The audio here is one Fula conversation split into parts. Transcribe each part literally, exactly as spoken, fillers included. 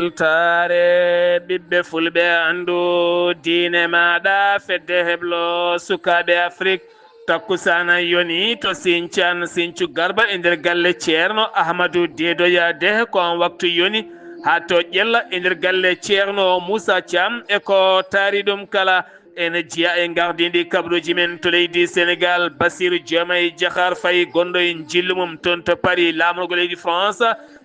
Weltaare ɓiɓɓe fulɓe, anndu diine maaɗa, fedde heblo sukaaɓe Afrik. Takkusaana yoni to Sincaan, Sincu Garba e nder galle Ceerno Ahmadu Deedoya Deh, ko on waktu yoni haa to Ƴella e nder galle Ceerno Muusa Caam e ko taari ɗum kala. Ene jeyaa e ngardiindi kabaruuji men to leydi Senegaal, Basiiru Jomay Jahaar Fay, gonɗo e njillu mum toon to Paris, laamorgo leydi France,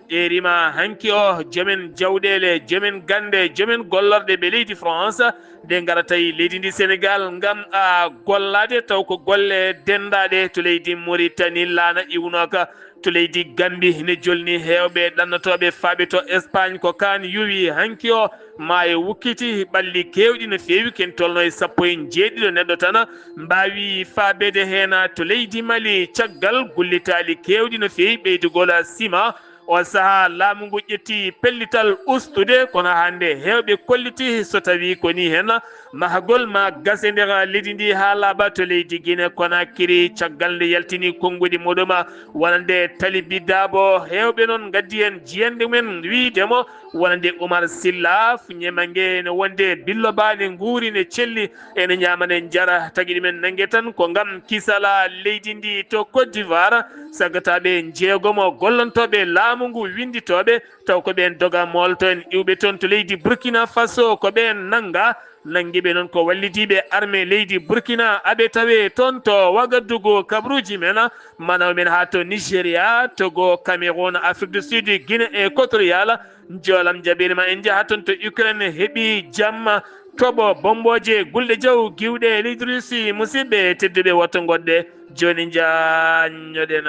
e rima hanki o, joomen jawɗeele, joomen gannde, joomen gollorɗe ɓe leydi France, ɓe ngarata e leydi ndi Senegaal ngam, a, gollaade, taw ko golle denndaaɗe to leydi Mauritanie, laana iwnooka to leydi Gambie, ne jolni heewɓe ɗannotooɓe faaɓe to Espagne. Ko kaan yuwi hanki o, maayo wukkiti ɓalli keewɗi no feewi, ken tolno e sappo e njeeɗiɗo neɗɗo tan mbaawi faabeede heen. To leydi Mali, caggal gullitaali keewɗi no feewi ɓeydugol sima, o sahaa laamu ngu ƴetti pellital ustude, kono hannde heewɓe kolliti so tawii ko nii heen, mahagol ma gase nder leydi ndi haa laaɓa. To leydi Guinée Conakry, caggal nde yaltini konnguɗi muɗum, wonande Talibi Dabo, heewɓe noon ngaddi heen jiyanɗe mumen, wiide mo wonande Umar Silla, fuñe ma nge ne wonde billobaani, nguuri ne celli, ene ñaama ne njara, tagi ɗumen nannge tan ko ngam kisala leydi ndi. To Côte d'Ivoire, sagataaɓe njeegomo gollontooɓe laamu ngu winnditooɓe, taw ko ɓeen doga moolto en iwɓe toon to leydi Burkina Faso, ko ɓeen nannga. Nanngiiɓe noon ko wallidiiɓe armée leydi Burkina, aɓe tawee toon to Wagadugu. Kabaruuji men, manaw men haa to Nigeria, Togo, Cameroun, Afrique du Sud, Guinée Équatoriale. Njoolam jaɓiima, en njaha toon to Ukraine, heɓi jamma, toɓo, bommbooje, gulɗe jaw, giwɗe leydi Russie. Musidɓe tedduɓe, woto ngoɗɗe, jooni njaññoɗen.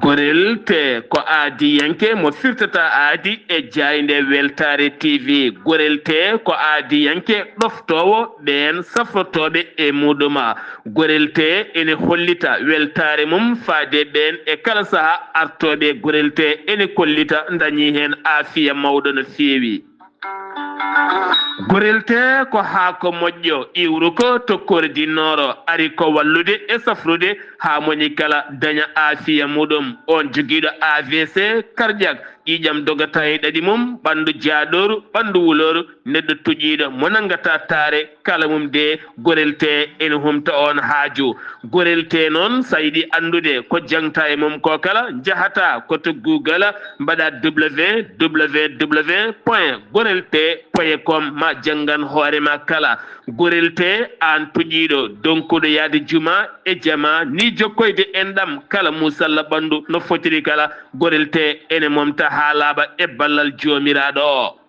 Gorel te ko aadiyanke mo firtata aadi e jaaynde Weltaare T V. Gorel te ko aadiyanke ɗoftoowo ɓeen safrotooɓe e muɗum. Gorel te ene hollita weltaare mum faade ɓeen e kala saha artooɓe. Gorel te ene kollita ndañi heen aafiya mawɗo no feewi. Gorel te ko haako moƴƴo, iwruko to kordinnoro, ari ko wallude e safrude haa moni kala daña aafiya muɗum. On jogiiɗo A V C cardiaque, ƴiiƴam dogata e ɗaɗi mum, ɓanndu jaaɗooru, ɓanndu wulooru, neɗɗo tuƴiiɗo mo nanngata taare, kala mum de, gorel te ene humta on haaju. Gorel te noon, sa yiɗi anndude ko jaŋta e mum ko kala, njahata ko to Google, mbaɗa W W W point gorel te point com, ma janngan hoore ma kala. Gorel te, aan tuƴiiɗo, donkuɗo yahde juma e jama, ni jokkoyde enɗam kala musalla ɓanndu no fotiri kala, gorel te ene momta haa laaɓa e ballal Joomiraaɗo o.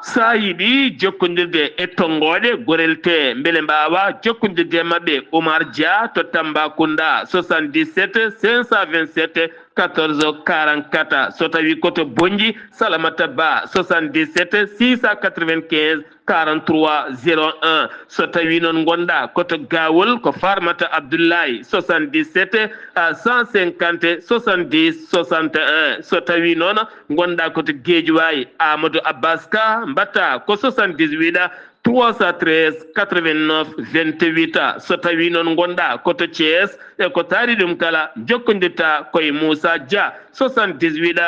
Sa yiɗi jokkondirde e tonngooɗe gorel te, mbele mbaawa jokkondirde e maɓɓe, Oumar Dia to Tambacounda, soixante-dix-sept cinq cent vingt-sept quatorze quarante-quatre. So tawi ko to Bonnji, Salamata Ba, soixante-dix-sept six cent quatre-vingt-quinze quarante-trois zéro un. So tawi noon ngonɗa ko to Gawol, ko Farmata Abdoulaye, soixante-dix-sept à cent cinquante soixante-dix soixante et un. So tawi noon ngonɗa ko to Guédiawaye, Amadou Abbas Ka, mbatta ko soixante-dix-huit trois cent treize quatre-vingt-neuf vingt-huit. So tawi noon ngonɗa ko to Thiès e ko taari ɗum kala, jokkondirta ko e Moussa Dia, soixante-dix-huit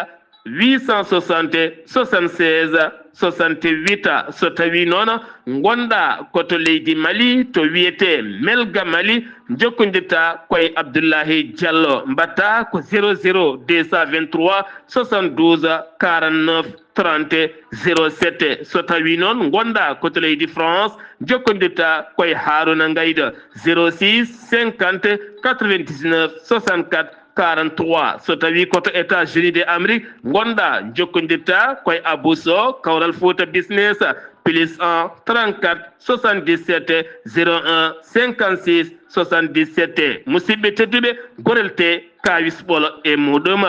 huit cent soixante soixante-seize soixante-huit. So tawi noon ngonɗa ko to leydi Mali, to wiyete Melga Mali, jokkondirta ko e Abdoulahi Diallo, mbatta ko zéro zéro deux cent vingt-trois soixante-douze quarante-neuf trente zéro sept. So tawi noon ngonɗa ko to leydi France, jokkondirta ko e Haruna Ngayda, zéro six cinquante quatre-vingt-dix-neuf soixante-quatre quarante-trois. So tawi ko to États-Unis de Amérique ngonɗa, jokkondirta ko e Abou Sow, Kawral Fouta Business, plus un trente-quatre soixante-dix-sept zéro un cinquante-six soixante-dix-sept. Musidɓe tedduɓe, gorel te kawis ɓolo e muɗum.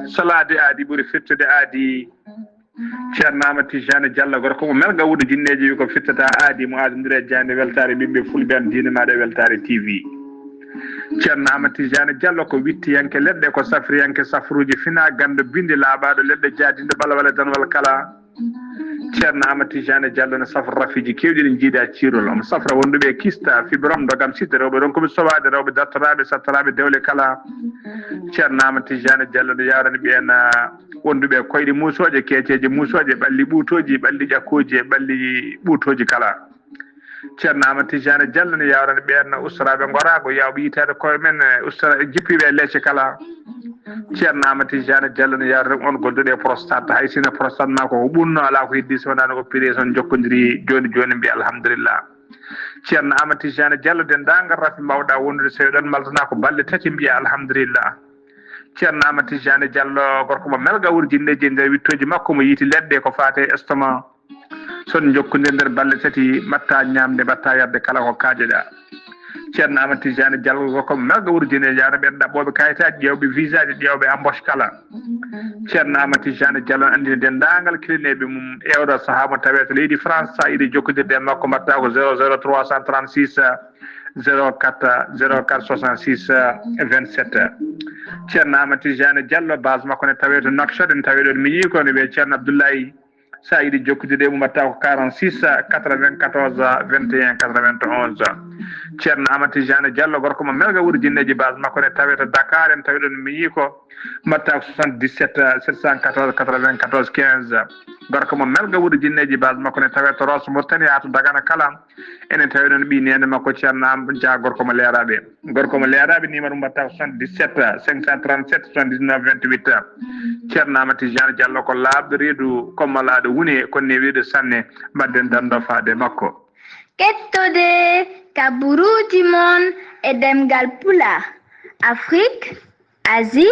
Salaade aadi ɓuri firtude aadi. Ceerno Amadou Tijani Diallo, gorko mo Melga Wuudu Jinneeji, wi ko fittata aadi mo aadondire jaaynde weltaare ɓiɓɓe fulɓe, an diine maaɗa e weltaare T V. Ceerno Amadou Tijani Diallo ko wittiyanke leɗɗe, ko safriyanke safruuji fina, ganndo bindi laaɓaaɗo leɗɗe, jaadinɗo ɓalwale danwal kala. Ceerno Amadou Tijani Diallo ne safra rafiiji keewɗi ɗi njiiɗa ciirol. Omo safra wonduɓe e kista, fibrome, ndogam, site, rewɓe ronkuɓe sowaade, rewɓe dartoraaɓe, sattoraaɓe dewle kala. Ceerno Amadou Tijani Diallo ne yawrani ɓeen, ah, wonduɓe e koyɗe muusooje, keeceeje muusooje, ɓalli ɓuutooji, ɓalli ƴakkooji e ɓalli ɓuutooji kala. Ceerno Amadou Tijani Diallo ne yawrani ɓeen ustoraaɓe ngoraago, yawɓe yitaade koye men, eh, ustora-, jippiiɓe e leece kala. Ceerno Amadou Tijani Diallo ne yawrani on gonduɗo e prostate, hay sinno prostate ma ko, ko ɓunno, alaa ko heddi so wonaa no opéré, son jokkondirii jooni jooni, mbiya alhamdulillah. Ceerno Amadou Tijani Diallo, denndaangal rafi mbawɗa wondude, so eɗon maltana ko balɗe tati, mbiya alhamdulillah. Ceerno Amadou Tijani Diallo, gorko mo Melga Wuudu Jinneeji, nder wittooji makko mo yiiti leɗɗe ko faate estomac. Son jokkondir nder balɗe tati, mbatta ñaamde, mbatta yarde kala ko kaajeɗa. Ceerno Amadou Tijani Diallo, gorko mo Melga Wuudu Jinneeji, yawrani ɓeen ɗaɓɓooɓe kayitaaji, ƴeewɓe visaaji, ƴeewɓe embauche kala. Ceerno Amadou Tijani Diallo ne anndina denndaangal kilineeɓe mum e oɗo sahaa mo tawee to leydi France, so a yiɗi jokkondirde e makko, mbatta ko zéro zéro trois cent trente-six, zéro quatre, zéro quatre soixante-six, vingt-sept. Ceerno Amadou Tijani Diallo, base makko ne tawee to Nouakchott, ne tawee ɗon miñi ko, ne wiyee Ceerno Abdoulaye. So a yiɗi jokkondirde e mum, mbatta ko quarante-six, quatre-vingt-quatorze, vingt et un, quatre-vingt-onze. Ceerno Amadou Tijani Diallo, gorko mo Melga Wuudu Jinneeji, base makko ne tawee to Dakar, en tawee ɗon miñi ko, mbatta ko soixante-dix-sept, sept cent quatorze, quatre-vingt-quatorze, quinze. Gorko mo Melga Wuudu Jinneeji, base makko ne tawee to Rosso Mauritanie haa to Dagana kala. Enen tawi ɗon ɓii neene makko Ceerno Am Dia, gorko mo Leeraaɓe. Gorko mo Leeraaɓe, numéro mbatta ko soixante-dix-sept, cinq cent trente-sept, soixante-dix-neuf, vingt-huit. Ceerno Amadou Tijani Diallo ko laaɓɗo reedu, kommalaaɗo wune, ko newiiɗo sanne. Mbaɗden danndo faade makko. Kettode kaburuuji mon e ɗemngal Pulaar, Afrik, Asie,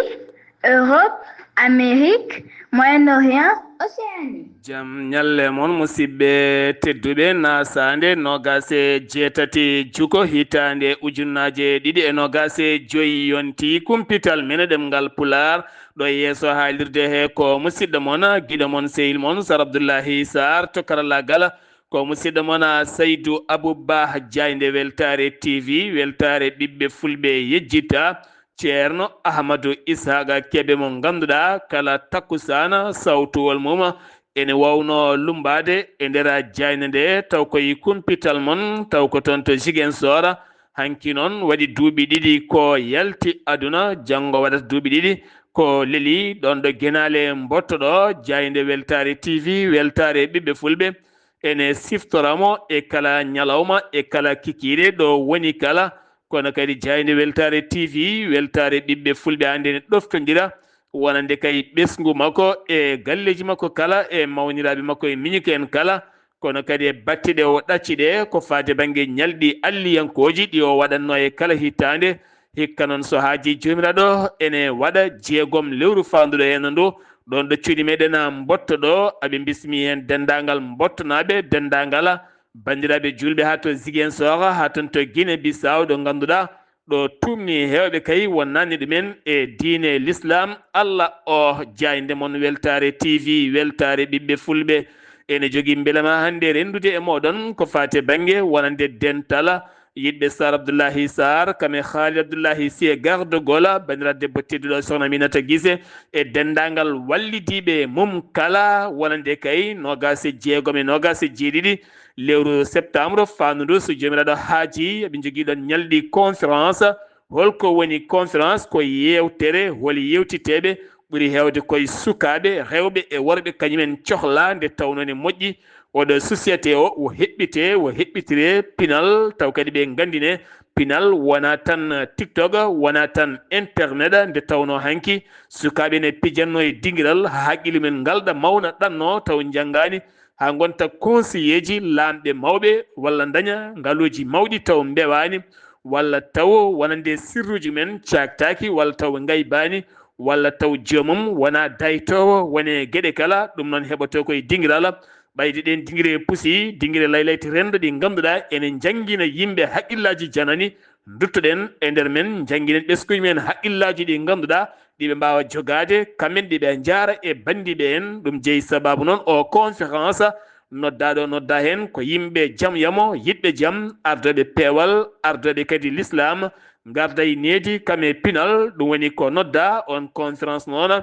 Europe, Amérique, Moyen-Orient, Océanie. Jam ñalle mon, musidɓe tedduɓe, nasaande noogaas e jeetati juko hitaande ujunnaaje ɗiɗi e noogaas e joy yonti. Kumpital men e ɗemngal Pulaar ɗo yeeso haalirde he ko musidɗo mon, giɗo mon, sehil mon, Sar Abdullahi Sarr to karallaagal. Ko musidɗo mon, Saydu Abu Bah, jaaynde Weltaare T V, weltaare ɓiɓɓe fulɓe yejjitta. Ceerno Ahmadu Isaaqa Kebe mo ngannduɗaa kala takkusaana sawtuwol mum ene waawno lummbaade e nder jaaynde nde, taw koye kumpital mon, taw ko toon to Ziguinchor. Hanki noon waɗi duuɓi ɗiɗi ko yalti aduna, janngo waɗata duuɓi ɗiɗi ko leli ɗoon ɗo Genaale Mbotto ɗo, jaaynde Weltaare T V, weltaare ɓiɓɓe fulɓe. Ene siftora mo e kala ñalawma, e kala kikiiɗe ɗo woni kala. Kono kadi jaaynde Weltaare T V, weltaare ɓiɓɓe fulɓe, hannde ene ɗoftondira wonande kay ɓesngu makko e galleeji makko kala, e mawniraaɓe makko e miñike en kala. Kono kadi e batte ɗe o ɗacci ɗe ko faade bannge ñalɗi alliyankooji ɗi o waɗatno e kala hitaande. Hikka noon, so haajii Joomiraaɗo, ene waɗa jeegom lewru faanduɗo heen ndu, ɗoon ɗo cuuɗi meɗen Mbotto ɗo, aɓe mbismi heen denndaangal Mbottonaaɓe, denndaangal banndiraaɓe juulɓe haa to Ziguinchor, haa toon to Guinée Bissau, ɗo ngannduɗaa ɗo tuumni heewɓe kay wonnaani ɗumen e diine Lislaam. Allah o jaaynde mon, Weltaare T V, weltaare ɓiɓɓe fulɓe. Ene jogii mbelema hannde renndude e mooɗon ko faati e bannge wonande dental yiɗɓe Sar Abdullahi Sar, kam e Khalid Abdullahi Siye Garde Gola, banndiraaɗo debbo tedduɗo Sokhna Aminata Gise, e denndaangal wallidiiɓe mum kala, wonande kay noogaas e jeegom e noogaas e jeeɗiɗi lewru septembre faandu ndu, so Joomiraaɗo haajii, eɓe njogii ɗoon ñalɗi conférence. Holko woni conférence? Ko yeewtere, holi yewtiteeɓe ɓuri heewde koye sukaaɓe, rewɓe e worɓe, kañumen cohlaa nde tawnoo ne moƴƴi oɗo société o, o heɓɓitee, o heɓɓitiree pinal, taw kadi ɓe nganndinee pinal wonaa tan TikTok, wonaa tan internet, nde tawnoo hanki sukaaɓe ne pijannoo e dingiral, haa haqqille men ngalɗa, mawna, ɗanno, taw njanngaani, haa ngonta conseiller ji laamɓe mawɓe, walla ndaña ngaluuji mawɗi taw mbewaani, walla taw wonande sirruuji men caaktaaki, walla taw ngaybaani, walla taw joomum wonaa daytoowo wone geɗe kala, ɗum noon heɓotoo koye dingiral. Ɓayde ɗeen dingire pusi, dingire laylayti renndo ɗi ngannduɗaa ene njanngina yimɓe haqqillaaji janani, nduttoɗen e nder men, njannginen ɓesnguuji men haqqillaaji ɗi ngannduɗaa ɗi ɓe mbaawa jogaade, kamɓe ɗi ɓe njaara e banndiiɓe en. Ɗum jeyi sabaabu noon o conférence noddaaɗo nodda heen ko yimɓe jam yamo, yiɗɓe jam, ardooɓe peewal, ardooɓe kadi l'islam, ngarda e needi kam e pinal. Ɗum woni ko nodda on conférence noon.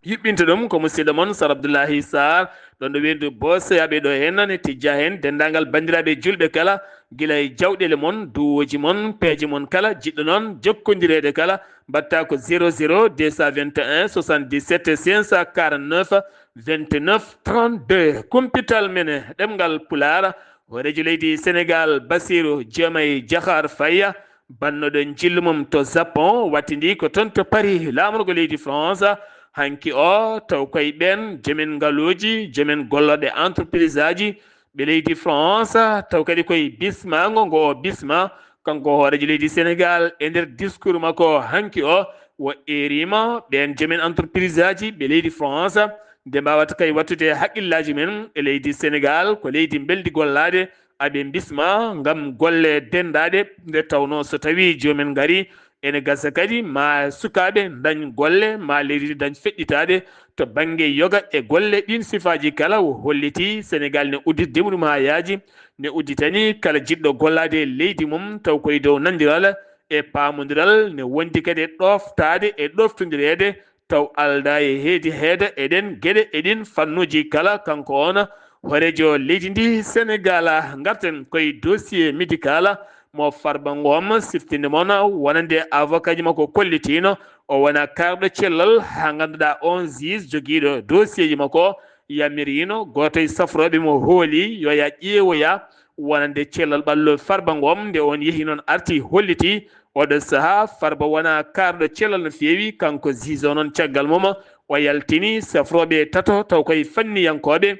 Yuɓɓinta ɗum ko musidɗo mon Sar Abdullahi Sarr, ɗon ɗo weendu Boseyaaɓe ɗo heen, ne tijja heen denndaangal banndiraaɓe juulɓe kala, gila e jawɗeele mon, duwooji mon, peeje mon kala, jiɗɗo noon jokkondireede kala, mbaɗta ko zéro zéro deux cent vingt et un soixante-dix-sept cinq cent quarante-neuf vingt-neuf trente-deux. Kumpital men ɗemngal Pulaar, hooreejo leydi Senegaal, Basiiru Jomay Jaxaar Faya, bannoɗo njillu mum to Japon, wattindi ko toon to Paris, laamorgo leydi France. Hanki o, taw koye ɓeen joomen ngaluuji, joomen gollorɗe entreprise aji, ɓe leydi France, taw kadi koye bismaango ngo o bisma, kanko hooreejo leydi Senegaal, e nder discours makko hanki o, o eerima ɓeen joomen entreprise aji ɓe leydi France, nde mbawata kay wattude haqqillaaji men e leydi Senegaal, ko leydi mbeldi gollaade, aɓe bisma ngam golle denndaaɗe, nde tawnoo so tawii joomen ngarii, ene gasa kadi ma sukaaɓe ndañ golle, ma leydi ndi dañ feɗɗitaade to bannge yoga e golle. Ɗiin sifaaji kala o hollitii Senegaal ne udditi ndimri mum haa yaaji, ne udditani kala jiɗɗo gollaade e leydi mum, taw koye dow nanndiral e paamondiral, ne wondi kadi e ɗooftaade e ɗooftondireede, taw aldaa e heedi heeda e ɗeen geɗe e ɗiin fannuuji kala. Kanko oon hooreejo leydi ndi Senegaal. Ngarten koye dossier médical mo Farba Ngom, siftinde mon wonande avocat ji makko kollitiino o wona kaarɗo cellal, haa ngannduɗaa oon juge jogiiɗo dossier ji makko yamiriino gooto e safrooɓe mo hooli yo ya ƴeewoya wonande cellal ɓallo Farba Ngom. Nde oon yehi noon arti holliti oɗo sahaa Farba wona kaarɗo cellal no feewi, kanko juge o noon caggal mum o yaltini safrooɓe tato taw koye fanniyankooɓe,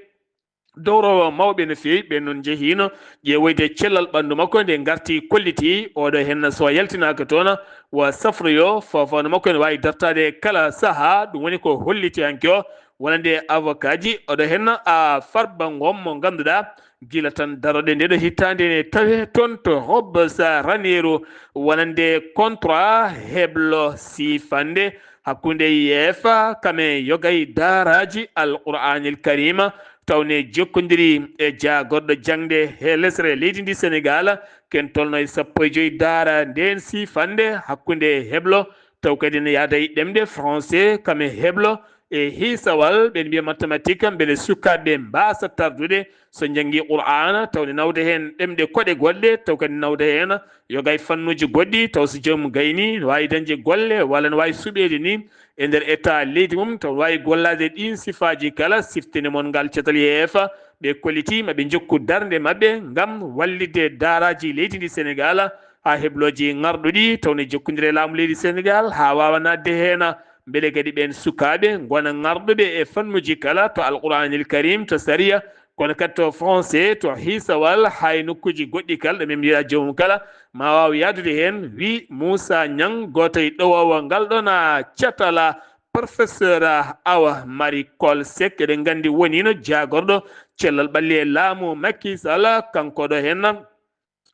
dowrowo mawɓe no feewi, ɓe noon njehiino ƴeewoyde cellal ɓanndu makko nde ngarti kolliti oɗo heen so yaltinaaka toon wa safroyo fofano makko ene waawi dartaade kala sahaa. Ɗum woni ko holliti hanki o wonande avocat ji. Oɗo heen a Farba Ngom mo ngannduɗaa gila tan daroɗe ndeɗo hittaande ne tawe toon to Hobos Ranero wonande contrat heblo sifande hakkunde yeefa kame yogay daaraji Alqur'anil Karima, tawne jokkondiri e jaagorɗo jaŋde he lesre leydi ndi Senegal. Ken tolno e sappo e joyi daara nden sifande hakkunde heblo, taw kadi ne yaada e ɗemɗe français kame heblo e hiisawal, ɓen mbiya mathématique, mbele sukaaɓe mbasa tardude so njanngi Qur'aana, taw ne nawda heen ɗemɗe koɗe goɗɗe, taw kadi nawda heen yoga e fannuuji goɗɗi, taw so joomum gayni, no waawi dañde golle walla no waawi suɓeede ni e nder État leydi mum, taw no waawi gollaade ɗiin sifaaji kala. Siftinde mon ngal catal yeefa, ɓe kolliti ma ɓe njokku darnde maɓɓe ngam wallitde daaraaji leydi ndi Senegaal, haa heblooji ŋarɗuɗi, taw ne jokkondire laamu leydi Senegaal, haa waawa naatde heen. Mbele kadi ɓeen sukaaɓe ngona ŋarɗuɓe e fannuuji kala, to Alqur'aanil Kariim, to sariya, kono kadi to français, to hiisawal, haa e nokkuuji goɗɗi kala, ɗo min mbiya joomum kala, ma waaw yahdude heen, wi Muusa Ñaŋ, gooto e ɗowoowo ngal ɗoon catal, professeur Awa Marie Coll Seck, eɗen nganndi woniino jaagorɗo cellal ɓalli e laamu Macky Sall, kanko ɗo heen,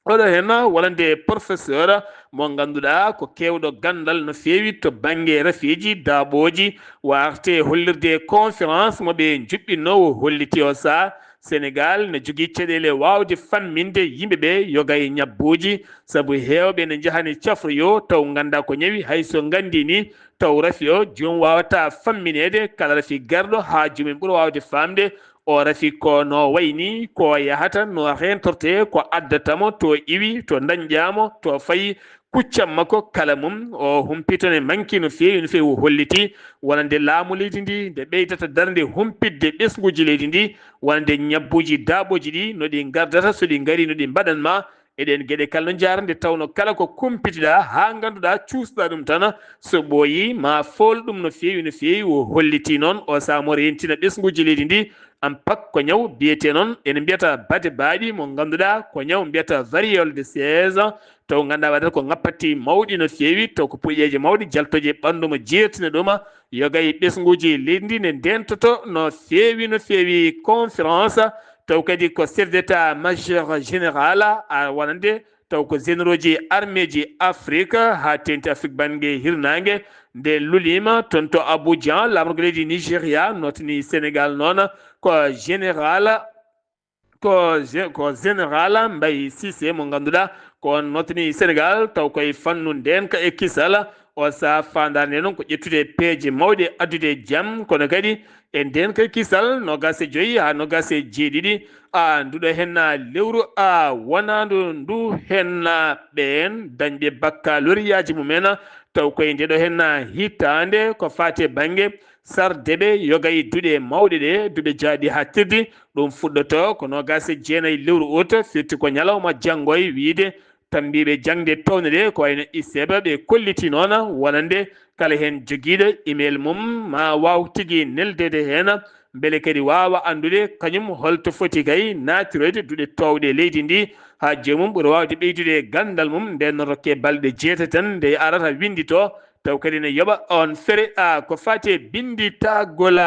oɗo heen wonande professeur mo ngannduɗaa ko keewɗo ganndal no feewi to bannge rafiiji daaɓooji, warte hollirde conférence mo ɓe njuɓɓinnoo, o holliti o sahaa Senegaal ne jogii caɗeele waawde famminde yimɓe ɓe yoga e ñabbuuji, sabu heewɓe ne njahani cafroyo taw nganndaa ko ñawi, hay so nganndii ni, taw rafi o joom waawata fammineede kala rafi garɗo haa joomum ɓura waawde faamde o rafi ko no wayi ni, ko yahata, no reentortee, ko addata mo, to iwi, to ndañƴaa mo, to fayi, kuccam makko kala mum. O humpito ne manki no feewi, no feewi, o holliti wonande laamu leydi ndi nde ɓeydata darnde humpitde ɓesnguuji leydi ndi, wonande ñabbuuji daaɓooji ɗi, no ɗi ngardata, so ɗi ngarii, no ɗi mbaɗan ma. Eɗen geɗe kala no njaara, nde tawno kala ko kumpitiɗaa haa ngannduɗaa, cuusɗaa ɗum tan, so ɓooyii, ma fool ɗum no feewi, no feewi. O holliti noon o sahaa mo reentina ɓesnguuji leydi ndi, am pak ko ñaw biyetee noon, ene mbiyata bade baaɗi, mo ngannduɗaa ko ñaw mbiyata variole de seize, taw ngannduɗaa waɗata ko ŋappatti mawɗi no feewi, taw ko puƴeeje mawɗe jaltooje ɓanndu mo jeertina ɗum, yoga e ɓesnguuji leydi ndi ne ndeentoto no feewi, no feewi. Conférence, taw kadi ko chef d'état major général a wonande taw ko généraux ji armée ji Afrique, haa teeŋti Afrique bannge hirnaange. Nde luliima toon to Abuja, laamorgo leydi Nigeria notini Sénégal noon ko général, ko gé-, ko général Mbaye Cissé mo ngannduɗaa ko on notini Sénégal, taw koye fannu ndeenka e kisal. O sahaa faandaare nde noon ko ƴettude peeje mawɗe addude jam, kono kadi e ndeenka e kisal noogaas e joy haa noogaas e jeeɗiɗi, a nduɗo henna lewru a wonaandu ndu henna ɓeen dañɓe bakkaloriyaaji mumen, taw koye ndeɗo henna hitaande ko faati e bannge sardeɓe yoga e duɗe mawɗe ɗe, duɓe jaaɗi hattirdi. Ɗum fuɗɗoto ko noogaas e jeenayi lewru ut, firti ko ñalawma janngo e wiyde tambiiɓe jaŋde towde ɗe ko wayno ISEB ɓe kolliti noon wonande kala heen jogiiɗo email mum ma waaw tigi neldeede heen, mbele kadi waawa anndude kañum holto foti kay naatiroyde duɗe toowɗe leydi ndi, haa joomum ɓura waawde ɓeydude ganndal mum. Nden noon rokke balɗe jeetati tan nde arata winndito, taw kadi ne yoɓa on fere a ko faati e binnditagol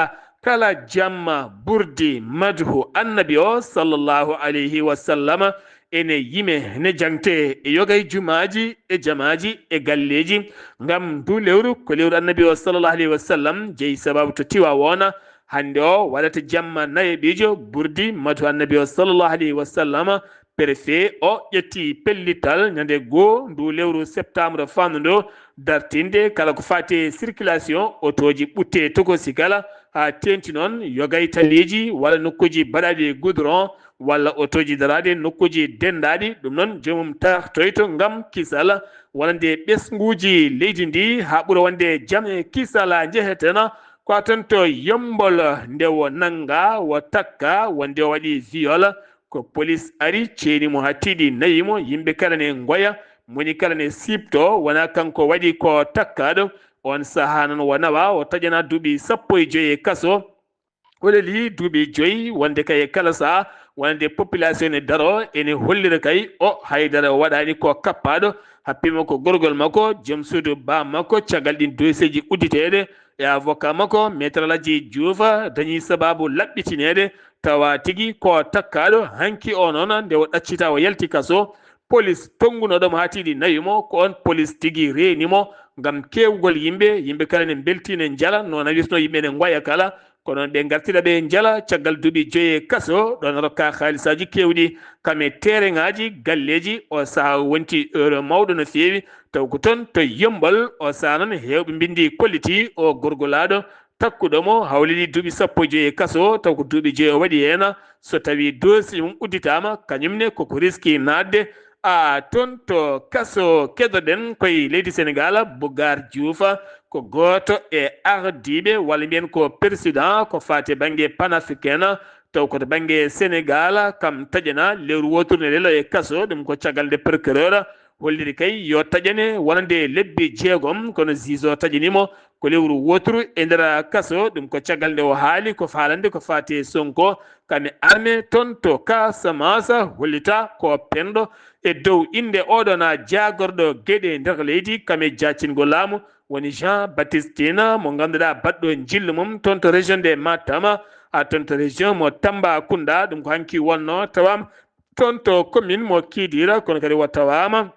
kala jamma burdi madhu annabi o sallallahu alayhi wa sallam, ene yime ne jaŋte e yogay jumaaji e jamaaji e galleeji, ngam ndu lewru ko lewru annabi o sallallahu alayhi wa sallam jeyi sababu to Tiwaawoona. Hannde o waɗata jamma nayeɓiijo burdi madhu annabi o sallallahu alayhi wa sallam. Préfet o ƴetti pellital ñande goo ndu lewru septembre fannuɗo dartinde kala ko faati e circulation otooji ɓutte tokosi kala, haa teeŋti noon yogay taliiji walla nokkuuji baɗaaɗi e goudron walla otooji daraaɗi e nokkuuji denndaaɗi. Ɗum noon joomum taartoyto ngam kisal walla nde ɓesnguuji leydi ndi haa ɓura wonde jam e kisal njeheteno ko a toon to Yommbol nde wo nannga wo takka wonde o waɗi viol. Ko polis ari ceeni mo haa tiiɗi nayi mo, yimɓe kala ne ngoya, moni kala ne siipto, wonaa kanko waɗi ko takkaaɗo. On sahaa noon o nawa, o taƴana duuɓi sappo e joy e kaso. O leli duuɓi joy, wonde kay e kala sahaa, wonande population ne daro, ene hollira kay o haydara o waɗaani ko kappaaɗo. Happi makko gorgol makko, joom suudu ba makko, caggal ɗin doseeji udditeeɗe, e avocat makko, Maître Aladji Diouf, dañi sababu laɓɓitineede, tawa tigi ko takkaaɗo. Hanki o noon, nde o ɗaccita o yalti kaso, polis tonngunoɗo mo haa tiiɗi nawi mo, ko on polis tigi reeni mo ngam keewgol yimɓe. Yimɓe kala ne mbeltii ne njala, no nawirtino yimɓe ne ngoya kala. Ko noon ɓe ngartira ɓe njala caggal duuɓi joyi e kaso, ɗon rokka haalisaaji keewɗi, kam e teereŋaaji, galleeji. O sahaa o wonti heure mawɗo no feewi, taw ko toon to Yommbol. O sahaa noon heewɓe mbinndi kolliti o gorgolaaɗo takkuɗo mo hawlini duuɓi sappo e joyi e kaso, taw ko duuɓi joyi o waɗi heen. So tawii dossier mum udditaama, kañum ne koko riski naatde a toon to kaso. Keɗoɗen koye leydi Senegaal, Bougar Diouf ko gooto e ardiiɓe walla mbiyen ko président ko faati e bannge panafricain, taw ko to bannge Senegaal, kam taƴana lewru wooturu ne lelo e kaso. Ɗum ko caggal nde procureur holliri kay yo taƴane wonande lebbi jeegom, kono juge o taƴani mo ko lewru wooturu e nder kaso. Ɗum ko caggal nde o haali ko faalande ko faati e Sonko, kam e armée toon to Casamance, hollita ko penɗo e dow innde oɗon jaagorɗo geɗe nder leydi, kam e jaacingol laamu, woni Jean Baptiste Tine, mo ngannduɗaa baɗɗo njillu mum toon to région de Matam, haa toon to région mo Tambacounda. Ɗum ko hanki wonno tawaama toon to commune mo Kidira, kono kadi o tawaama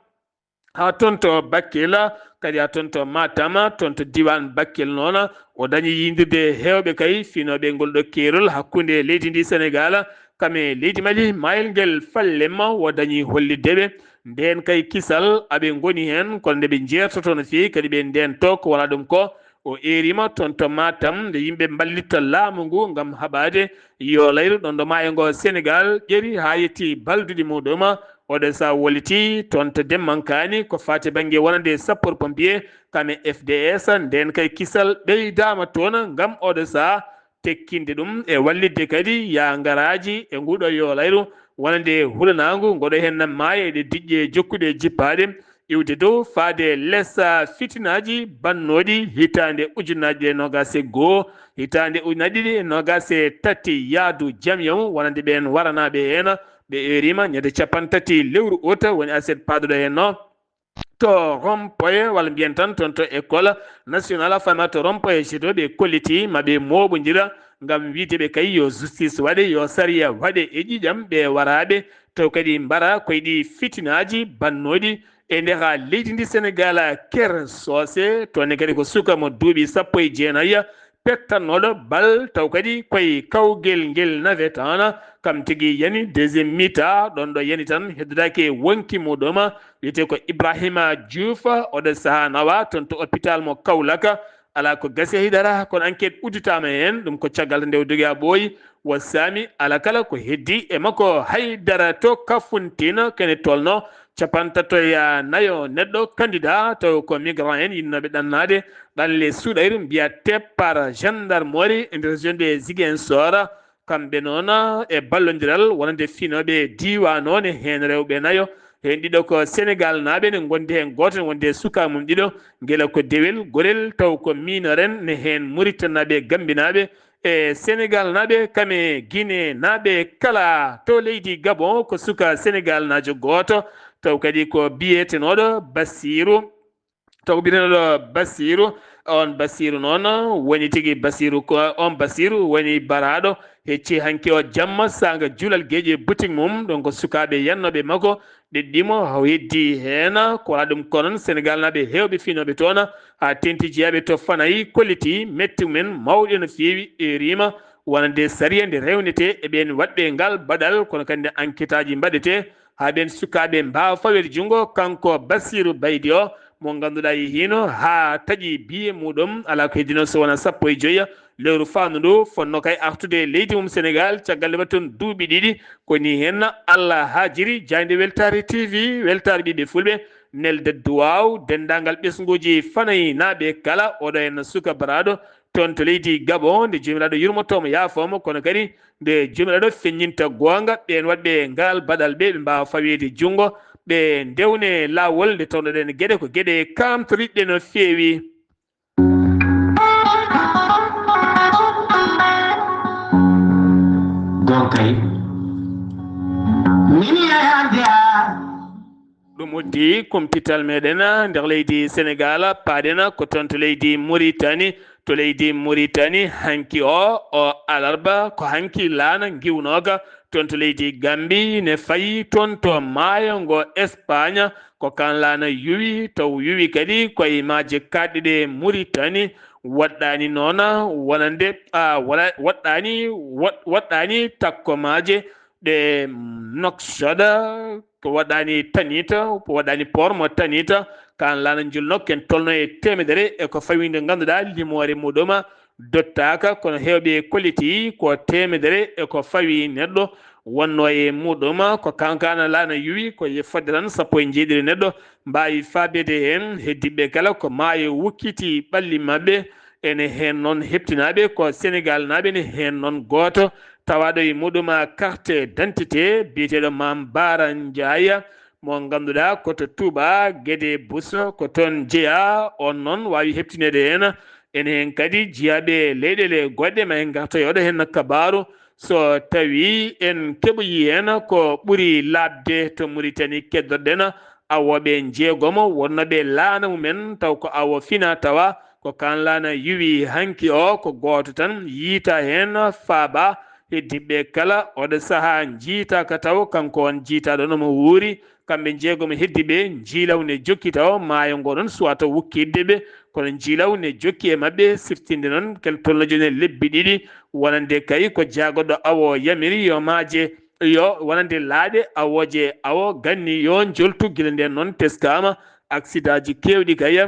haa toon to Bakel, kadi haa toon to Matam, toon to diiwaan Bakel noon. O dañi yiyndirde heewɓe kay finooɓe ngol ɗo keerol hakkunde leydi ndi Senegaal, kam e leydi Mali, maayel ngel Fallemma, o dañi hollitde ɓe ndeen kay kisal aɓe ngoni heen, kono nde ɓe njeertotoo no feewi, kadi ɓe ndeentoo ko wonaa ɗum ko. O eeriima toon to Matam nde yimɓe mballitta laamu ngu ngam haɓaade yo layru ɗon ɗo maayo ngo Senegaal ƴeri haa yetti balduɗi muɗum. Oɗo sa woliti toon to Demmankaani ko faati bannge wonande sapeur pompier kam e F D S. Ndeen kay kisal ɓeydaama toon ngam oɗo sa tekkinde ɗum e wallitde kadi yaa ngaraaji e nguɗo yo layru wonande hulanaangu ngoɗo heen maaya e ɗe diƴƴe jokkuɗe jippaaɗe iwde dow faade les fitinaaji bannooɗi hitaande ujunnaaji ɗiɗi e noogaas e goo, hitaande ujunnaaji ɗiɗi e noogaas e tati yaadu jam yam wonande ɓeen waranaaɓe heen. Ɓe eeriima ñande capanɗe tati lewru ut woni aset paaduɗo heen no to rond-point walla mbiyen tan toon to école nationale fama to rond-point jeto ɓe kolliti ma ɓe mooɓondira ngam wiide ɓe kay yo justice waɗe, yo sariya waɗe e ƴiiƴam ɓe waraaɓe, taw kadi mbara koye ɗi fitinaaji bannooɗi e ndeha leydi ndi Senegal, Ker Soose, toon ne kadi ko suka mo duuɓi sappo e jeenayi, pettannooɗo bal, taw kadi koye kawgel ngel navetaana, kam tigi yani deuxième mi-temps, ɗoon ɗo yani tan heddodaaki e wonki muɗum, wiyetee ko Ibrahima Diouf, oɗo sahaa nawa toon to hôpital mo Kaolack, alaa ko gasi e hidara, kono enquête udditaama heen, ɗum ko caggal nde o dogi haa ɓooyi, wo saami alaa kala ko heddi e makko hay dara to Kafountine, kene tolno capantato e nayo neɗɗo candidat, taw ko migrant en yinnooɓe ɗannaade, ɗanle suuɗayru mbiya T P R gendarmerie e nder région de Ziguinchor, kamɓe noon e ballondiral wonande finooɓe diiwaan o ne heen rewɓe nayo, heen ɗiɗo ko Senegal naaɓe ne ngondi heen gooto ne wondi e suka mum ɗiɗo, gila ko dewel gorel taw ko minoren ne heen Mauritanie naaɓe e Gambie naaɓe, e Senegal naaɓe kam e Guinée naaɓe kala to leydi Gabon ko suka Senegal naajo gooto, taw kadi ko biyetenooɗo Bassirou, taw ko biyetenooɗo Bassirou, on Bassirou noon woni tigi Bassirou ko on Bassirou woni baraaɗo hecci hanki o jamma saanga julal geeƴe boutique mum, ɗon ko sukaaɓe yannooɓe makko ɗeɗɗimo, haw heddi heen ko wala ɗum ko noon Senegal naaɓe heewɓe finooɓe toon haa tenti jeyaaɓe to Fanayi kolliti metti mumen mawɗe no feewi e riima wonande sariya nde rewnete e ɓeen waɗɓe ngal baɗal, kono kadi nde enquêtaaji mbaɗete haa ɓeen sukaaɓe mbaawa faweede junngo. Kanko Bassirou Baydi o mo ngannduɗaa yehiino haa taƴi biye muɗum, alaa ko heddino so wonaa sappo e joyi lewru faandu ndu, fotno kay artude e leydi mum Senegal caggal nde waɗi toon duuɓi ɗiɗi. Ko nii heen Allah haajiri. Jaaynde weltaare T V, weltaare ɓiɓɓe fulɓe, nelde duwaaw denndaangal ɓesnguuji Fanayi naaɓe kala. Oɗo heen suka baraaɗo toon to leydi Gabon, nde Joomiraaɗo yurmotoo mo, yaafoo mo, kono kadi nde Joomiraaɗo feññinta goonga, ɓeen waɗɓe ngal baɗal ɓe, ɓe mbaawa faweede junngo, ɓe ndewne laawol nde tawnoɗen geɗe ko geɗe kaamtoriɗɗe no feewi. Gonkay. Mini e hande a. Ɗum uddi kumpital meɗen nder leydi Senegal, paaɗen ko toon to leydi Muritani. To leydi Muritani hanki o, o alarba, ko hanki laana ngiwnooka toon to leydi Gambi ne fayi toon to maayo ngo Espagne. Ko kaan laana yuwi, taw yuwi kadi koye maaje kaaɗɗe ɗe Muritani. Waɗɗaani noon wonande, a, wala-, waɗɗaani, waɗ-, waɗɗaani takko maaje ɗe Nouakchott, ko waɗɗaani Tanit, ko waɗɗaani port mo Tanit, kaan laana njulno ken tolno e teemedere e ko fawi nde ngannduɗaa limoore muɗum dottaaka, kono heewɓe kolliti ko teemedere e ko fawi neɗɗo wonno e muɗum. Ko kankaana laana yuwi ko ye fodde tan sappo e njeeɗiɗi neɗɗo mbaawi faabeede heen. Heddiɓe kala ko maayo wukkiti ɓalli maɓɓe. Ene heen noon heptinaaɓe ko Senegal naaɓe ne heen noon gooto tawaaɗo e muɗum carte d'identité biyeteeɗo Mame Bara Ndiaye mo ngannduɗaa ko to Touba Guédé Bousso ko toon jeyaa. On noon waawi heptineede heen. Ene heen kadi jiyaaɓe leyɗeele goɗɗe ma en ngartoyooɗo heen kabaaru so tawi en keɓoyi heen ko ɓuri laaɓde to Muritani keddoɗen awooɓe njeegomo wonnooɓe laana mumen taw ko awo fina tawa ko kaan laana yuwi hanki o ko gooto tan yiita heen faaba. Heddiɓe kala oɗo sahaa njiitaaka taw kanko on jiitaaɗo no mo wuuri. Kamɓe njeegomo heddiɓe njiilaw ne jokki taw maayo ngo ɗon suwata wukkitde ɓe, kono njiilaw ne jokki e maɓɓe siftinde noon kel tolno jooni e lebbi ɗiɗi wonande kay ko jaagoɗo awo yamiri yo maaje yo wonande laaɗe awooje awo ganni yo njoltu. Gila nden noon teskaama aksidaaji keewɗi kay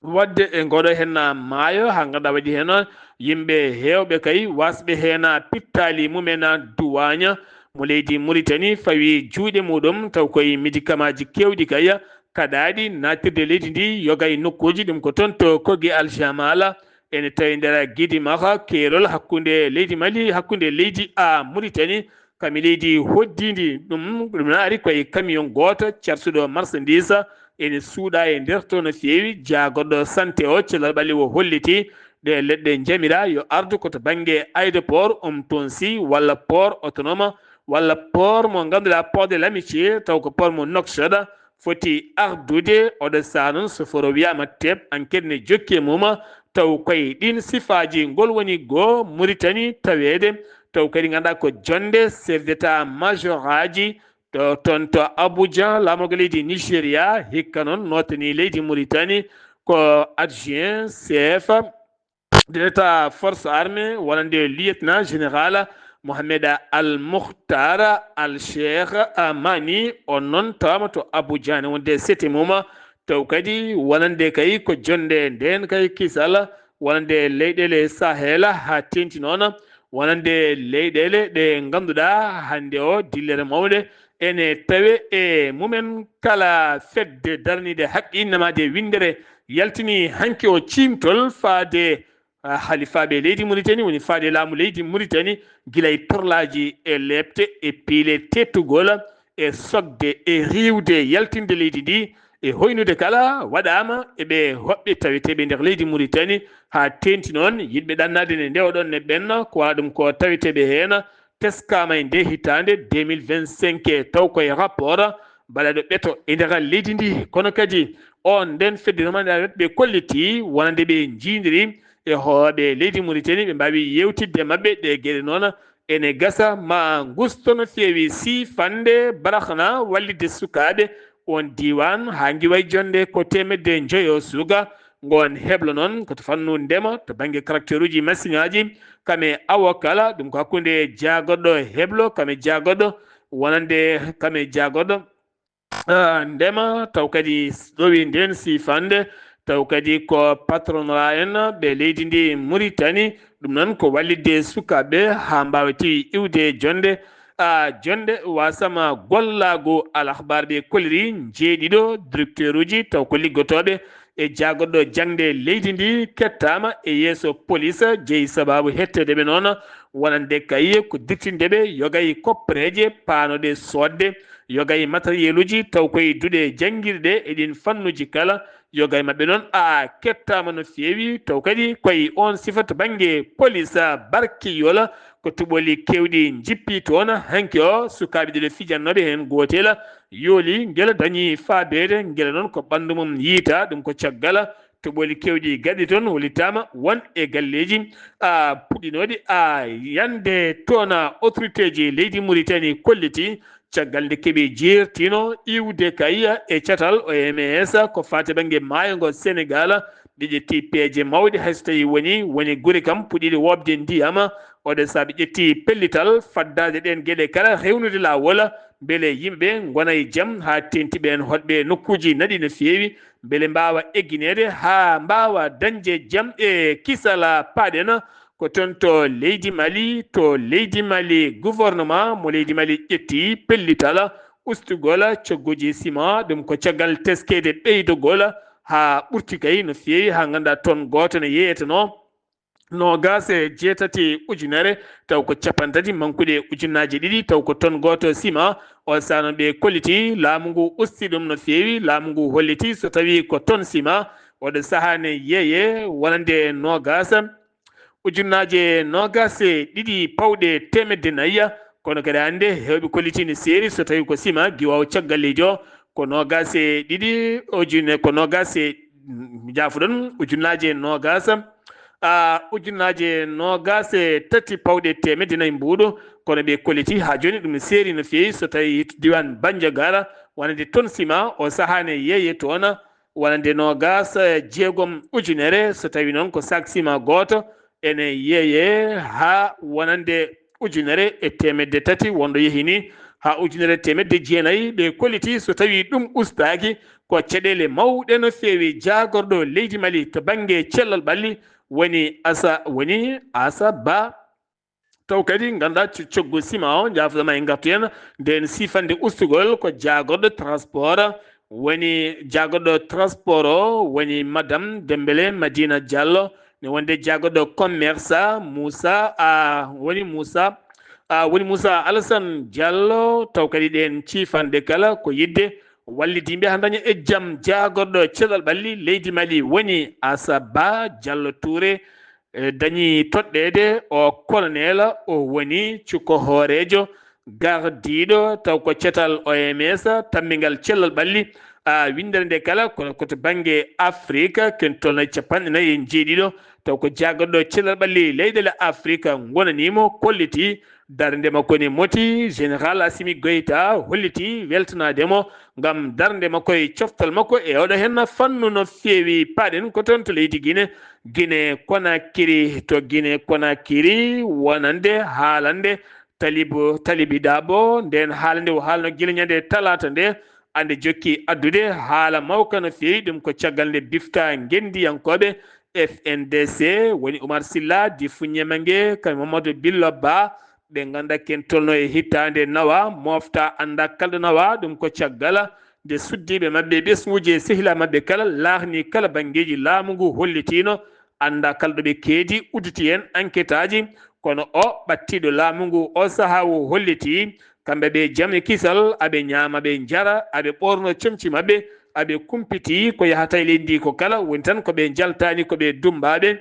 waɗde e ngoɗo heen maayo, haa ngannduɗaa waɗi heen yimɓe heewɓe kay wasɓe heen pittaali mumen duwaaña mo leydi Muritani fawi juuɗe muɗum taw koye médicamentji keewɗi kay kaɗaaɗi nattirde leydi ndi yoga e nokkuuji ɗum ko toon to Kogi Aljamala. Ene tawi nder Gidimaxa keerol hakkunde leydi Mali hakkunde leydi a Muritani kam e leydi hoɗdiindi ɗum ɗum naari koye camion gooto carsuɗo marchandise ene suuɗa e nder to no feewi. Jaagoɗo santé o cellal ɓalli o holliti ɗe leɗɗe njamira yo ardu ko to bannge aéroport Umtounsy walla port autonome walla port mo ngannduɗaa port de l'amitié taw ko port mo Nouakchott foti ardude. Oɗo saha noon so foro wiyama teep enquête ne jokki e mum Taw koye ɗin sifaaji, ngol woni goo Muritani taweede, taw kadi ngannduɗaa ko jonnde chef d'état major aji to, toon to Abuja, laamorgo leydi Nigeria, hikka noon nootanii leydi Muritani ko adjoint chef d'état force armée, wonande lieutenant général Mohamed Al Mukhtar Al Sheikh Amani, on noon tawama to Abuja ne wonde sete mum, taw kadi wonande kay ko jonnde nden kay kisal, wonande leyɗele Sahel, haa teŋti noon wonande leyɗele ɗe ngannduɗaa hannde o dillere mawɗe ene tawe e mumen. Kala fedde daraniinde haqqe innama de winndere yaltini hanki o ciimtol faade, ah, halifaaɓe leydi Muritani, woni faade laamu leydi Muritani, gila e torlaaji e leepte e piile teettugol e sokde e riiwde yaltinde leydi ndi e hoynude kala waɗaama e ɓe hoɓɓe taweteeɓe nder leydi Muritani, haa teeŋti noon yiɗɓe ɗannaade nde nde oɗon ne ɓenna ko wala ɗum ko taweteeɓe heen teskaama e nde hitaande deux mille vingt-cinq, taw koye rapport baɗaɗo ɓeto e nder leydi ndi. Kono kadi on nden fedde noon ɓe kolliti wonande ɓe njiidiri e hooɓe leydi Muritani, ɓe mbaawi yewtidde maɓɓe ɗe geɗe noon ene gasa ma gusto no feewi siifande barahna wallitde sukaaɓe on diiwaan haa ngiway jonnde ko teemedde njoyo suuga. Ngoon heblo noon ko to fannu ndema to bannge caractère uji machine aji, kame awo kala, ɗum ko hakkunde jaagorɗo heblo kame jaagorɗo wonande kame jaagorɗo, ah, ndema, taw kadi s-, ɗowi nden siifande, taw kadi ko patronat en ɓe leydi ndi Muritani, ɗum noon ko wallitde sukaaɓe haa mbaawa tiwi iwde jonnde, ah, jonnde wasama gollaagu Al Akhbar ɓe kolliri njeeɗiɗo directeur uji taw ko liggotooɓe e jaagorɗo jaŋde leydi ndi kettaama e yeeso police, jeyi sabaabu hetteede ɓe noon wonande kay ko dirtinde ɓe yogay koppereeje paanoɗe soodde, yogay matériel uji taw koye duɗe janngirɗe e ɗin fannuji kala, yogay maɓɓe noon a kettaama no feewi, taw kadi koye on sifa to bannge police barkiyola ko tuɓoli keewɗi njippi toon. Hanki o sukaaɓe ɗiɗo fijannooɓe heen gootel yooli, ngela dañi faabeede, ngela noon ko ɓanndu mum yiita, ɗum ko caggal tuɓoli keewɗi gaɗi toon, hollitaama won e galleeji, a, puɗɗinooɗi, a, yande toon, a, autorité ji leydi Muritani kolliti, caggal nde keɓi jeertino iwde kay e catal O M S ko faati bannge maayo ngo Senegal, ɓe ƴetti peeje mawɗe, hay so tawii woni, woni gure kam puɗɗiɗe woɓde ndiyam, oɗo sahaa ɓe ƴetti pellital faddaade ɗeen geɗe kala, rewnude laawol, mbele yimɓe ngona e jam, haa teeŋti ɓeen hoɗɓe nokkuuji naɗi no feewi, mbele mbaawa eggineede haa mbaawa dañde jam e kisal paaɗen. Ko toon to leydi Mali, to leydi Mali, gouvernement mo leydi Mali ƴetti pellital ustugol cogguuji sima, ɗum ko caggal teskeede ɓeydogol haa ɓurti kay no feewi, haa ngannduɗaa ton gooto ne yeeyetenoo noogaas e jeetati ujunere, taw ko cappanɗe tati mankuɗe ujunnaaje ɗiɗi, taw ko ton gooto sima. O sahaa noon ɓe kolliti, laamu ngu usti ɗum no feewi, laamu ngu holliti so tawii ko ton sima, oɗo sahaa ne yeeye wonande noogaas, ujunnaaje noogaas e ɗiɗi pawɗe teemedde nayi, kono kadi hannde heewɓe kolliti ne seeri so tawii ko sima, giwaawo caggal leydi o ko noogaas e ɗiɗi ujune, ko noogaas e, mm, jaafuɗon, ujunnaaje noogaas, a, ujunnaaje noogaas e tati pawɗe teemedde nayi mbuuɗu, kono ɓe kolliti haa jooni ɗum ne seeri no feewi so tawii to diiwaan Banjagara, wonande ton sima, o sahaa ne yeeye toon, wonande noogaas e jeegom ujunere, so tawii noon ko saak sima gooto ene yeeye haa wonande ujunere e teemedde tati wonɗo yehi ni, haa ujunere e teemedde jeenayi ɓe kolliti, so tawii ɗum ustaaki ko caɗeele mawɗe no feewi. Jaagorɗo leydi Mali to bannge cellal ɓalli woni Asa, woni Asa Ba. Taw kadi ngannduɗaa co-, coggu sima o, njaafoɗon ma en ngartu heen, nden siifande ustugol ko jaagorɗo transport, woni jaagorɗo transport o, woni Madame Dembele Madina Diallo, ne wonde jaagorɗo commerce Moussa, a, woni Moussa, a, woni Moussa Alassane Diallo, taw kadi ɗeen ciifanɗe kala ko yiɗde wallidde yimɓe haa ndaña e jam. Jaagorɗo cellal ɓalli leydi Mali woni Asa Ba Diallo Touré, e, dañi toɗɗeede o colonel, o woni cukko hooreejo gardiiɗo taw ko catal O M S tammbigal cellal ɓalli, A winndere nde kala kono ko to bannge Afrika, ken tolno e capanɗe nayi e jeeɗiɗo, taw ko jaagoɗo cellal ɓalli leyɗeele Afrika ngonaniimo, kolliti darnde makko ne moti. Général Assimi Goïta holliti weltanaade mo ngam darnde makko e coftal makko e oɗo henna fannu no feewi. Paɗen ko toon to leydi Guinée. Guinée Conakry, to Guinée Conakry wonande haalande Talibu Talibi Dabo. Nden haalande o haalno gila ñande talaata nde, ande jokki addude haala mawka no feewi. Ɗum ko caggal nde bifta ngenndiyankooɓe F N D C, woni Oumar Silla, Difu Ñemange, kay Mamadou Billo Ba, ɓe ngannda ken tolno e hittaande nawa, mofta annda kalɗo nawa. Ɗum ko caggal nde suddiiɓe maɓɓe, ɓesnguuji e sehilaa maɓɓe kala, laahni kala banngeeji laamu ngu hollitiino annda kalɗo ɓe keedi, udditi heen enquêtaaji. Kono o ɓattiiɗo laamu ngu o sahaa o holliti kamɓe ɓe jam e kisal, aɓe ñaama, ɓe njara, aɓe ɓoorno comci maɓɓe, aɓe kumpiti ko yahata e leydi ndi ko kala, woni tan ko ɓe njaltaani, ko ɓe dummbaaɓe.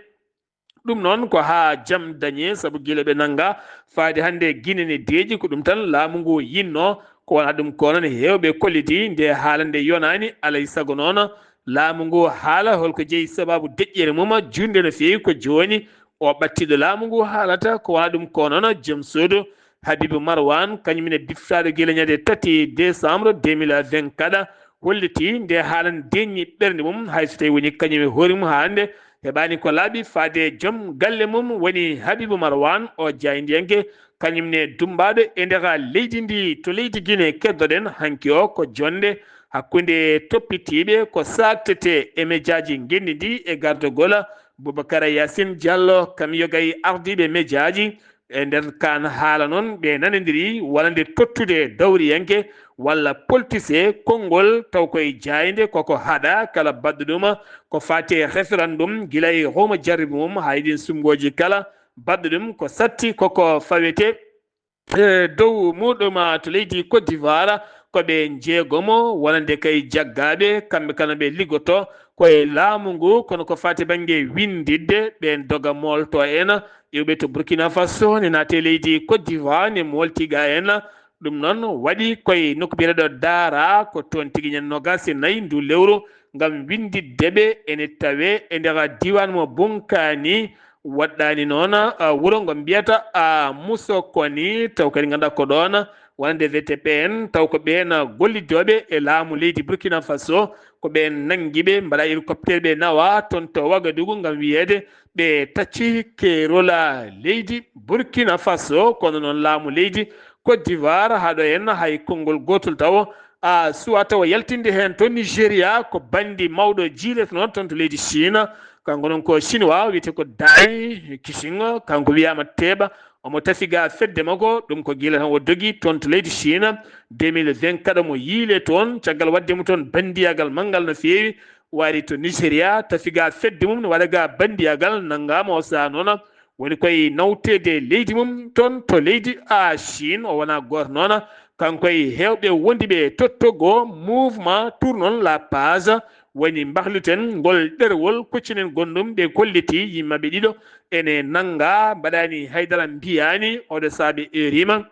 Ɗum noon ko haa jam dañee, sabu gila ɓe nannga faade hannde Guinée ne deeƴi, ko ɗum tan laamu ngu yinnoo. Ko wonaa ɗum ko noon heewɓe kolliti nde haala nde yonaani, alay sago noon laamu ngu haala holko jeyi sababu deƴƴere mum juutnde no feewi ko jooni. O ɓattiiɗo laamu ngu haalata, ko wonaa ɗum ko noon joom suudu Habibou Marwan, kañum ne biftaaɗo gila ñande tati décembre deux mille vingt-quatre, holliti nde haalan deeƴni ɓernde mum, hay so tawi woni kañum e hoore mum haa hannde heɓaani ko laaɓi faade joom galle mum woni Habibou Marwan, o jaayndiyanke, kañum ne dummbaaɗo e nder leydi ndi. To leydi Guinée keddoɗen hanki o ko jonnde hakkunde toppitiiɓe ko saaktetee e mejaaji ngenndi ndi e gardagol Boubacar Yacine Diallo, kam yogay ardiiɓe mejaaji. E nder kaan haala noon, ɓe nanondiri wonande tottude dawriyanke walla politisee konngol taw koye jaaynde koko haɗa kala baɗɗo ɗum ko faati e référendum, gila e homo jarribi mum haa e ɗin sumngooji kala baɗɗo ɗum ko satti koko fawete e dow muɗum to leydi Côte d'Ivoire. Ko ɓe njeegomo wonande kay jaggaaɓe, kamɓe kala ɓe liggoto ko e laamu ngu, kono ko faati bannge winndidde, ɓeen doga moolto en, iwɓe to Burkina Faso, ne naate leydi Côte d'Ivoire, ne moolti ga en. Ɗum noon waɗi koye nokku biyeteeɗo Daara, ko toon tigi ñande noogaas e nayi ndu lewru, ngam winndidde ɓe ene tawee e nder diiwaan mo Bunkani. Waɗɗaani noon, ah, wuro ngo mbiyata, ah, Musokoni, taw kadi ngannduɗaa ko ɗoon wonande V T P en, taw ko ɓeen gollidooɓe e laamu leydi Burkina Faso, ko ɓeen nanngi ɓe, mbaɗa hélicoptère ɓe nawa toon to Wagadugu ngam wiyeede ɓe tacci keerol leydi Burkina Faso, kono noon laamu leydi Côte d'Ivoire, haa ɗo en hay konngol gootol taw a suwa tawa yaltinde heen to Nigeria, ko banndi mawɗo jiileto noon toon to leydi Chine. Kanko noon ko Chinois, wiyetee ko Dai Qixing, kanko wiyaama teeɓa, omo tafi ga fedde makko, ɗum ko gila tan o dogi toon to leydi Chine. Deux mille vingt-quatre omo yiile toon, caggal waɗde mo toon banndiyagal manngal no feewi, wari to Nigeria, tafi ga fedde mum, ne waɗa ga banndiyagal, nanngaama o sahaa noon woni koye nawteede leydi mum toon to leydi a Chine. O wonaa gooto noon, kanko e heewɓe wondiɓe to Togo, mouvement Tournons la page, woni mbahluten ngol ɗerewol, koccinen gonɗum, ɓe kolliti yimmaɓe ɗiɗo ene nannga, mbaɗaani haydara, mbiyaani oɗo saabe erima.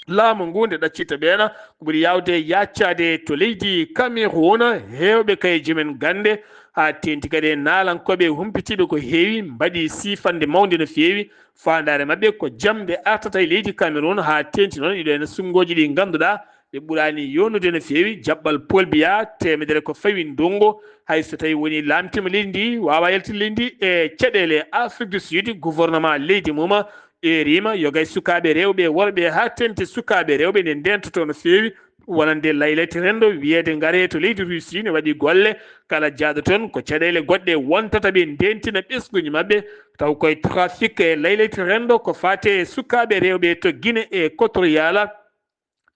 Laamu ngu nde ɗaccita ɓeena, ko ɓuri yaawde yaaccaade to leydi Cameroun, heewɓe kay joomen gannde, haa teenti kadi e naalankooɓe humpitiiɓe ko heewi, mbaɗi siifannde mawnde no feewi. Faandaare maɓɓe ko jam nde artata e leydi Cameroun, haa teenti noon iɗo ene sumngooji ɗi ngannduɗaa ɓe ɓuraani yoonude no feewi. Jaɓɓal Paul Biya, teemedere ko fawi ndonngo, hay so tawi woni laamtiima leydi ndi, waawa yaltinde leydi ndi e caɗeele Afrique du Sud, gouvernement leydi mum, erima, yogay sukaaɓe rewɓe e worɓe, haa teenti sukaaɓe rewɓe ne ndentoto no feewi, wonande laylayti renndo, wiyeede ngare to leydi Russie ne waɗi golle, kala jaaɗo toon ko caɗeele goɗɗe wontata ɓe ndentina ɓesnguuji maɓɓe, taw koye trafic e laylayti renndo ko faate e sukaaɓe rewɓe to Guinée Équatoriale.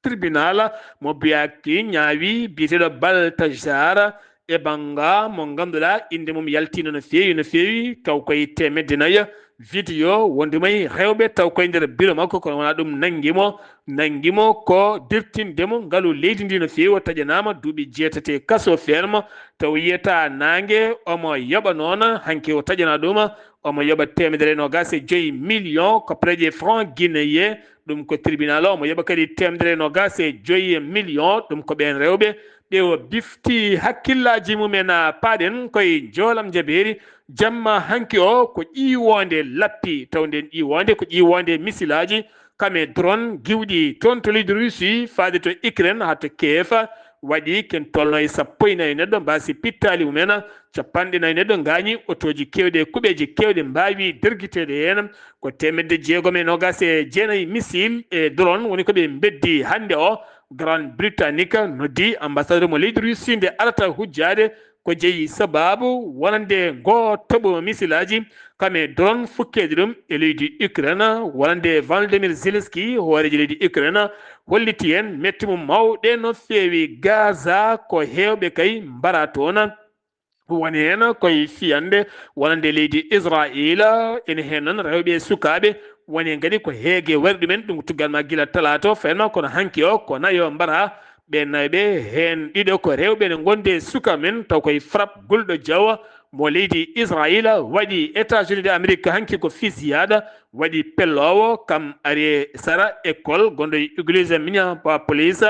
Tribunal mo Bouaké ñaawi biyeteeɗo Balthazar Ebanga, mo ngannduɗaa innde mum yaltiino no feewi, no feewi, taw koye teemedde nayi vidéo wondude e rewɓe taw koye nder biro makko, kono wonaa ɗum nanngi mo. Nanngi mo ko dirtinde mo ngalu leydi ndi no feewi. O taƴanaama duuɓi jeetati e kaso ferme, taw yiyata naange, omo yoɓa noon, hanki o taƴanaa ɗum, omo yoɓa teemedere e noogaas e joyi million koppareeje franc guinéen. Ɗum ko tribunal o, omo yoɓa kadi teemedere e noogaas e joyi million, ɗum ko ɓeen rewɓe Ɓe o bifti hakkillaaji mumen, a, paaɗen koye njoolam jabeeri. Jamma hanki o ko ƴiiwoonde lappi, taw nden ƴiiwoonde ko ƴiiwoonde misilaaji. Kame drone giwɗi toon to leydi Russie faade to Ukraine haa to Kiev. Waɗi ken tolno e sappo e nayi neɗɗo mbaasi pittaali mumen, capanɗe nayi neɗɗo ngaañi, otooji keewɗi e kuɓeeji keewɗi mbaawi dergiteede heen. Ko teemedde jeegom e noogaas e jeenayi missile e drone woni ko ɓe mbeddi hannde o. Grande Britannique noddi ambassadeur mo leydi Russie nde arata hujjaade ko jeyi sabaabu wonande ngoo toɓo misilaaji kame drone fukkeede ɗum e leydi Ukraine. Wonande Volodymyr Zelensky, hooreejo leydi Ukraine, holliti en metti mum mawɗe no feewi Gaza, ko heewɓe kay mbara toon. Woni heen koye fiyande wonande leydi Israayiila, ene heen noon rewɓe e sukaaɓe, woni heen kadi ko heege waɗi ɗumen, ɗum ko tuggal ma gila talaata o, fayma kono hanki o ko nayo mbara. Ɓeen nayo ɓe, heen ɗiɗo ko rewɓe ne ngondi e suka men, taw koye frappe gulɗo jawa mo leydi Israayiila waɗi États-Unis de Amérique hanki ko fusillade, waɗi pelloowo, kam ari e sara école gonɗo e église Minneapolis.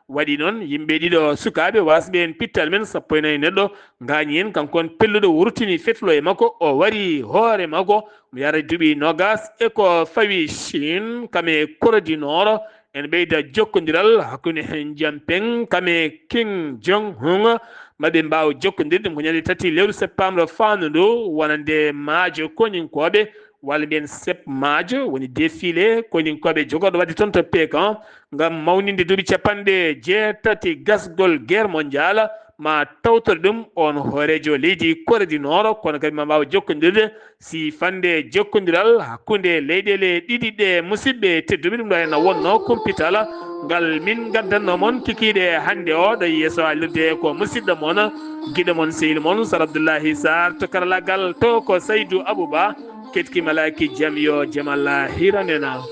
Waɗi noon yimɓe ɗiɗo sukaaɓe wasɓe en pittal men sappo e nayi neɗɗo ngaañi heen, kanko on pelluɗo wurtini fetlo e makko, o wari hoore makko, mo yara duuɓi noogaas e ko fawi Chine, kame Corée du Nord. En ɓeyda jokkondiral hakkunde heen Jinping kame Kim Jong Un. Maɓe mbaaw jokkondirde, ɗum ko ñande tati lewru septembre faandu ndu, wonande maajo koninkooɓe, walla mbiyen sept maajo, woni défilé koninkooɓe jogorɗo waɗde toon to Pékin, ngam mawninde duuɓi capanɗe jeetati gasgol guerre mondiale. Ma tawtore ɗum on hooreejo leydi Corée du Nord, kono kadi ma mbaaw jokkondirde si fande jokkondiral hakkunde leyɗeele ɗiɗi ɗe. Musidɓe tedduɓe, ɗum ɗo henna wonno kumpital ngal min ngaddanno mon kikiiɗe hannde o, ɗo yeeso haalirde ko musidɗo mon, giɗo mon, sehil mon Sar Abdoullahi Sarr, to karallagal to ko Saydou Abouba. Ketki malaki jam, yo jam Allah hiranena.